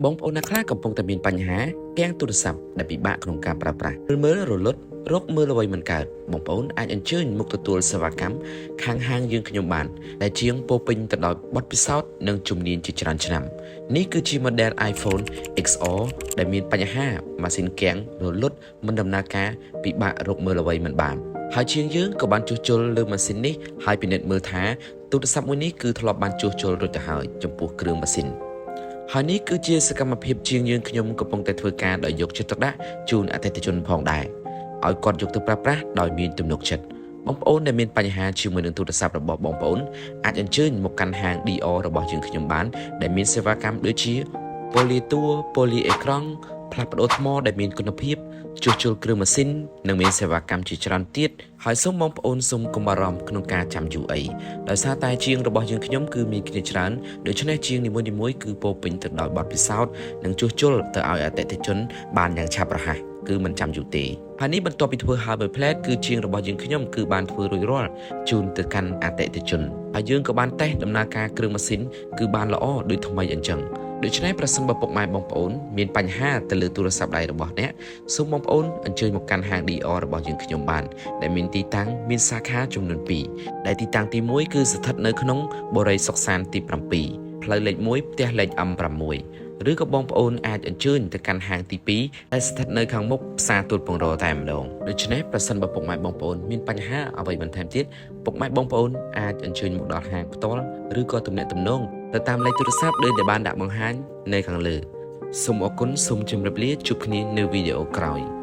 បងប្អូនអ្នកខ្លះកំពុងតែមានបញ្ហាគាំងទូរស័ព្ទដែលពិបាកក្នុងការប្រើប្រាស់មើលរលត់រកមើលអ្វីមិនកើតបងប្អូនអាចអញ្ជើញមកទទួលសេវាកម្មខាងហាងយើងខ្ញុំបានដែលជាងពោរពេញទៅដោយបទពិសោធន៍និងជំនាញជាច្រើនឆ្នាំនេះគឺជា model iPhone XR ដែលមានបញ្ហាម៉ាស៊ីនគាំងរលត់មិនដំណើរការពិបាករកមើលអ្វីមិនបានហើយជាងយើងក៏បានជួសជុលលើម៉ាស៊ីននេះហើយពិនិត្យមើលថាទូរស័ព្ទមួយនេះគឺធ្លាប់បានជួសជុលរួចទៅហើយចំពោះគ្រឿងម៉ាស៊ីនហើយនេះគឺជាសកម្មភាពជាងយើងខ្ញុំកំពុងតែធ្វើការដោយយកចិត្តទុកដាក់ជូនអតិថិជនផងដែរឲ្យគាត់យកទៅប្រើប្រាស់ដោយមានទំនុកចិត្តបងប្អូនដែលមានបញ្ហាជាមួយនឹងទូរស័ព្ទរបស់បងប្អូនអាចអញ្ជើញមកកាន់ហាង DR របស់យើងខ្ញុំបានដែលមានសេវាកម្មដូចជាពូលីតួពូលីអេក្រង់ផ្លាស់ប្ដូរថ្មដែលមានគុណភាពជួសជុលគ្រឿងម៉ាស៊ីននិងមានសេវាកម្មជាច្រើនទៀតហើយសូមបងប្អូនសូមកុំបារម្ភក្នុងការចាំយូរអីដោយសារតែជាងរបស់យើងខ្ញុំគឺមានគ្នាច្រើនដូច្នេះជាងនីមួយៗគឺពោរពេញទៅដោយបទពិសោធន៍និងជួសជុលទៅឲ្យអតិថិជនបានយ៉ាងឆាប់រហ័សគឺមិនចាំយូរទេហើយនេះបន្ទាប់ពីធ្វើហើយមួយភ្លែតគឺជាងរបស់យើងខ្ញុំគឺបានធ្វើរួចរាល់ជូនទៅកាន់អតិថិជនហើយយើងក៏បានតេស្តដំណើរការគ្រឿងម៉ាស៊ីនគឺបានល្អដូចថ្មីអញ្ចឹងដូច្នេះប្រសិនបើពុកម៉ែបងប្អូនមានបញ្ហាទៅលើទូរស័ព្ទដៃរបស់អ្នកសូមបងប្អូនអញ្ជើញមកកាន់ហាង DR របស់យើងខ្ញុំបានដែលមានទីតាំងមានសាខាចំនួន2ដែលទីតាំងទី1គឺស្ថិតនៅក្នុងបូរីសុកសានទី7ផ្លូវលេខ1ផ្ទះលេខ M6 ឬក៏បងប្អូនអាចអញ្ជើញទៅកាន់ហាងទី2ដែលស្ថិតនៅខាងមុខផ្សារទួលពង្រតែម្ដងដូច្នេះប្រសិនបើពុកម៉ែបងប្អូនមានបញ្ហាអ្វីបន្ថែមទៀតពុកម៉ែបងប្អូនអាចអញ្ជើញមកដល់ហាងផ្ទាល់ឬក៏ទំនាក់ទំនងទៅតាមលេខទូរស័ព្ទដូចដែលបានដាក់បង្ហាញនៅខាងលើសូមអរគុណសូមជម្រាបលាជួបគ្នានៅវីដេអូក្រោយ។